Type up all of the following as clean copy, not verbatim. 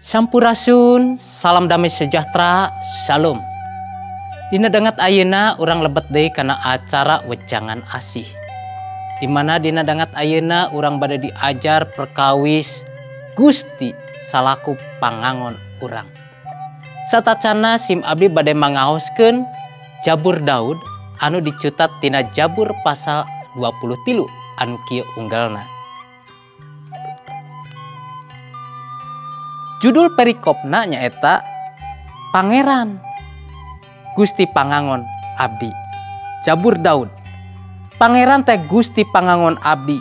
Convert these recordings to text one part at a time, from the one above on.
Sampurasun, salam damai sejahtera, shalom. Dina dangat ayeuna urang lebet deui kana acara wejangan asih. Di mana dina dangat ayeuna urang bade diajar perkawis Gusti salaku pangangon urang. Satacana sim abdi bade mangaoskeun Jabur Daud anu dicutat tina Jabur pasal 23 anu kieu unggalna. Judul perikopna nyaeta Pangeran Gusti Pangangon Abdi. Jabur Daud. Pangeran teh Gusti Pangangon Abdi.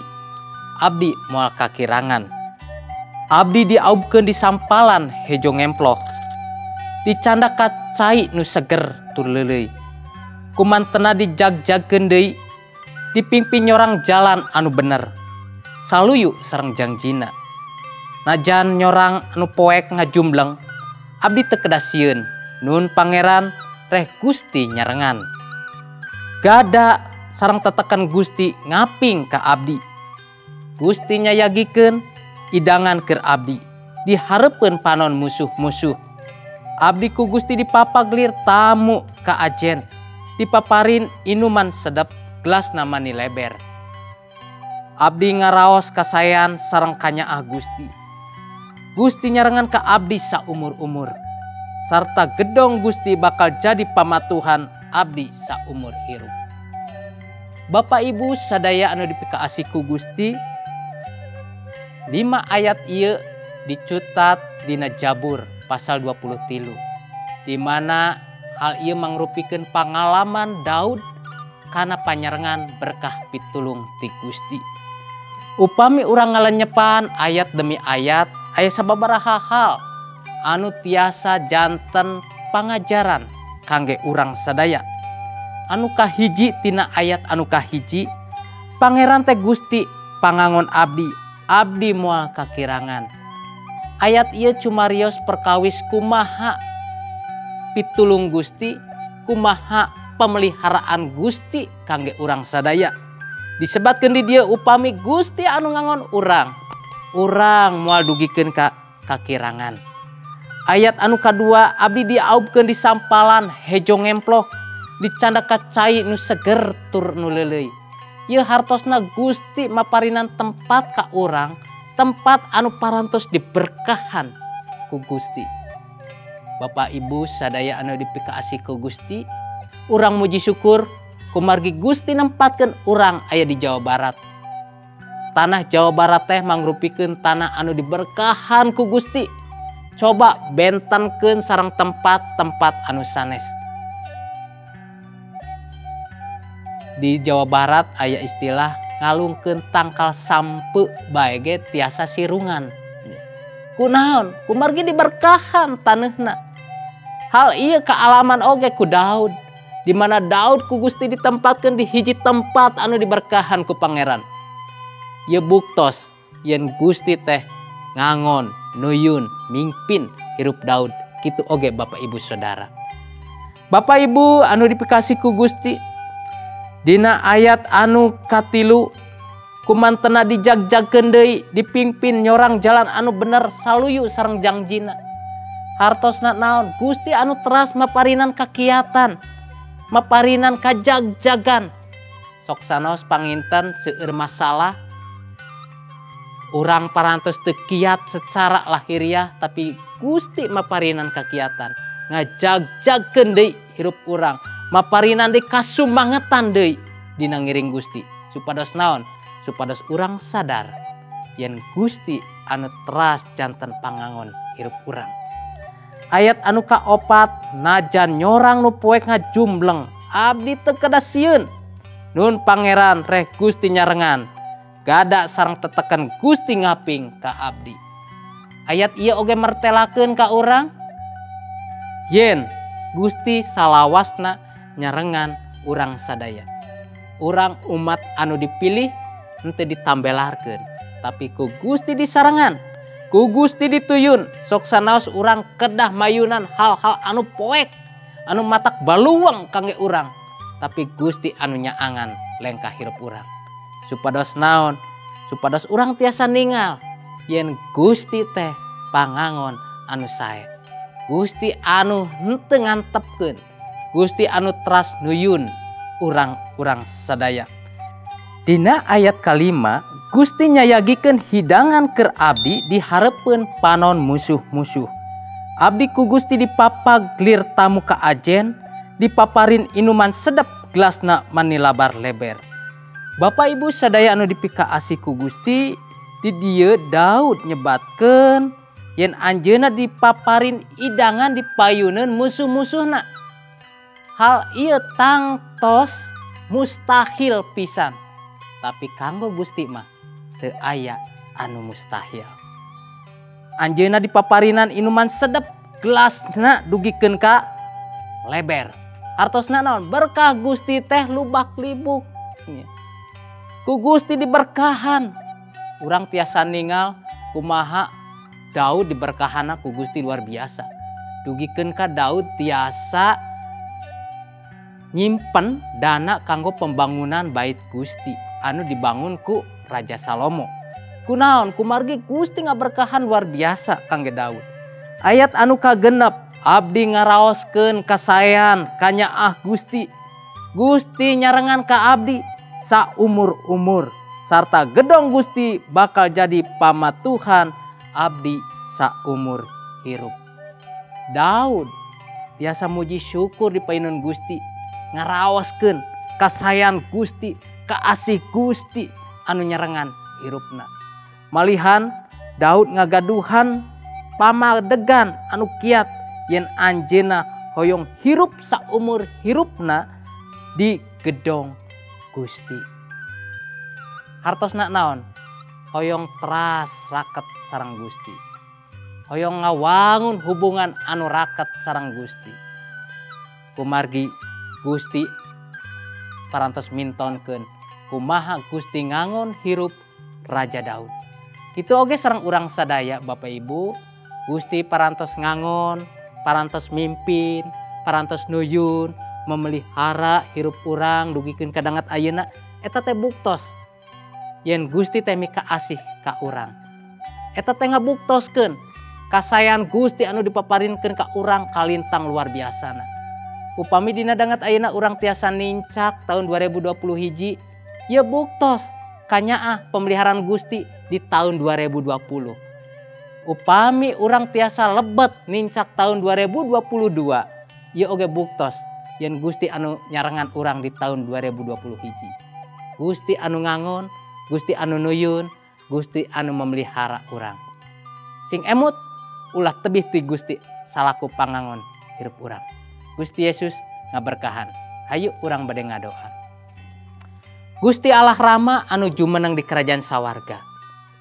Abdi moal kakirangan. Abdi diaubkeun di sampalan hejo ngemploh. Dicandak ka cai nu seger tur leuleuy. Kumantena dijagjagkeun deui, dipimpin nyorang jalan anu bener. Saluyu sareng jangjina. Najan nyorang anu poek ngajumbleng, abdi teu kedah sieun, nun pangeran reh Gusti nyarengan. Gada sareng tetekan Gusti ngaping ka abdi. Gusti nyayagikeun idangan keur abdi, dihareupeun panon musuh-musuh. Abdi ku Gusti dipapaglir tamu ka ajen, dipaparin inuman sedep gelas namani leber. Abdi ngaraos kasayan sareng kanyaah Gusti. Gusti nyarengan ka abdi saumur-umur, sarta gedong Gusti bakal jadi pamatuhan abdi saumur hirup. Bapak Ibu sadaya anu dipikaasih ku Gusti, 5 ayat ieu dicutat dina Jabur pasal 23, di mana hal ieu mangrupikeun pangalaman Daud kana panyarengan berkah pitulung ti Gusti. Upami urang ngalenyepan ayat demi ayat, aya sababaraha hal anu tiasa janten pangajaran kangge urang sadaya. Anu kahiji tina ayat anu kahiji, Pangeran teh Gusti pangangon abdi, abdi moal kakirangan. Ayat ieu cumarios perkawis kumaha pitulung Gusti, kumaha pemeliharaan Gusti kangge urang sadaya. Disebatkeun di dieu upami Gusti anu ngangon urang, urang moal dugikeun ka kakirangan. Ayat anu kadua, abdi diaubkeun di sampalan hejo ngemploh, dicandak ka cai nu seger tur nu leuleuy. Ieu hartosna Gusti maparinan tempat ka urang, tempat anu parantos diberkahan ku Gusti. Bapak Ibu sadaya anu dipikaasih ku Gusti, urang muji syukur kumargi Gusti nempatkeun urang aya di Jawa Barat. Tanah Jawa Barat teh mangrupikeun tanah anu diberkahan ku Gusti. Coba bentenkeun sareng tempat-tempat anu sanes. Di Jawa Barat aya istilah ngalungkeun tangkal sampe bae ge tiasa sirungan. Kunaon? Kumargi diberkahan taneuhna. Hal ieu kaalaman oge ku Daud, di mana Daud ku Gusti ditempatkeun di hiji tempat anu diberkahan ku Pangeran. Ieu buktos yen Gusti teh ngangon, nuyun, mingpin hirup Daud. Kitu oge Bapak Ibu Saudara. Bapak Ibu anu dipikasih ku Gusti, dina ayat anu katilu, kumantena dijagjagkeun deui, dipimpin nyorang jalan anu bener saluyu sareng jangjina. Hartosna naon? Gusti anu teras maparinan kakiatan, maparinan kajagjagan. Sok sanaos panginten seueur masalah urang parantos teu kiat secara lahiriah, tapi Gusti maparinan kakiatan, ngajagjagkeun deui hirup urang, maparinan deui kasumangetan deui dina ngiring Gusti. Supados naon? Supados urang sadar yen Gusti anu teras janten pangangon hirup urang. Ayat anu kaopat, najan nyorang nu poek ngajumbleng, abdi teu kedah sieun, nun Pangeran reh Gusti nyarengan, gada sareng tetekan Gusti ngaping ka abdi. Ayat ieu oge mertelakeun ka urang yen Gusti salawasna nyarengan urang sadaya. Urang umat anu dipilih henteu ditambelarkeun, tapi ku Gusti disarengan, ku Gusti dituyun. Sok sanaos urang kedah mayunan hal-hal anu poek, anu matak baluang kangge urang, tapi Gusti anu nyaangan lengkah hirup urang. Supados naon? Supados urang tiasa ningal yen Gusti teh pangangon anu sae, Gusti anu henteu ngantepkeun, Gusti anu teras nuyun urang-urang sadaya. Dina ayat kalima, Gusti nyayagikeun hidangan keur abdi di hareupeun panon musuh-musuh. Abdi ku Gusti dipapag lir tamu ka ajen, dipaparin inuman sedep gelasna manilabar leber. Bapak Ibu sadaya anu dipikaasih ku Gusti, di dieu Daud nyebatkeun yen anjeunna dipaparin idangan dipayuneun musuh-musuhna. Hal ieu tangtos mustahil pisan. Tapi kanggo Gusti mah teu aya anu mustahil. Anjeunna dipaparinan inuman sedep gelasna dugikeun ka leber. Artosna naon? Berkah Gusti teh lubak libuk. Ku Gusti diberkahan. Urang tiasa ningal kumaha Daud diberkahana ku Gusti luar biasa. Dugikeun ka Daud tiasa nyimpen dana kanggo pembangunan bait Gusti anu dibangun ku Raja Salomo. Kunaon? Kumargi Gusti ngaberkahan luar biasa kangge Daud. Ayat anu kagenep, abdi ngaraoskeun kasaean kanyaah Gusti. Gusti nyarengan ka abdi saumur-umur sarta gedong Gusti bakal jadi pamatuhan abdi saumur hirup. Daud tiasa muji syukur di payunun Gusti, ngaraoskeun kasaean Gusti, kaasih Gusti anu nyarengan hirupna. Malihan Daud ngagaduhan pamadegan anu kiat yen anjeunna hoyong hirup saumur hirupna di gedong Gusti. Hartosna naon? Hoyong teras raket sareng Gusti. Hoyong ngawangun hubungan anu raket sareng Gusti. Kumargi Gusti parantos mintonkeun kumaha Gusti ngangon hirup Raja Daud. Kitu oge sareng urang sadaya Bapak Ibu, Gusti parantos ngangon, parantos mimpin, parantos nuyun, memelihara hirup urang dugikeun ka dangat ayeuna, eta teh buktos yen Gusti teh mikaasih ka urang. Eta teh ngabuktoskeun kasaean Gusti anu dipaparinkeun ka urang kalintang luar biasana. Upami dina dangat ayeuna urang tiasa nincak tahun 2020 hiji, ya buktos kanyaah pemeliharaan Gusti di tahun 2020. Upami urang tiasa lebet nincak tahun 2022, ya oge buktos yen Gusti anu nyarengan urang di tahun 2020 hiji. Gusti anu ngangon, Gusti anu nuyun, Gusti anu memelihara urang. Sing emut ulah tebih ti Gusti salaku pangangon hirup urang. Gusti Yesus ngaberkahan. Hayu urang bade ngadoa. Gusti Allah Rama anu jumeneng di kerajaan sawarga.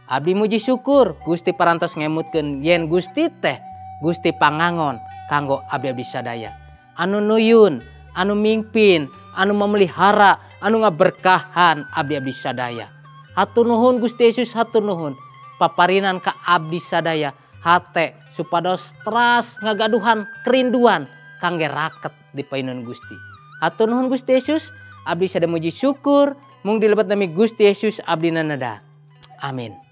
Abdi muji syukur Gusti parantos ngemutkeun yen Gusti teh Gusti pangangon kanggo abdi-abdi sadaya. Anu nuyun, anu mingpin, anu memelihara, anu ngaberkahan abdi-abdi sadaya. Hatur nuhun Gusti Yesus, hatur nuhun. Paparinan ka abdi sadaya hate supados teras ngagaduhan kerinduan kangge raket di payunun Gusti. Hatur nuhun Gusti Yesus, abdi sada muji syukur mung dilebet nami Gusti Yesus abdi nanada. Amin.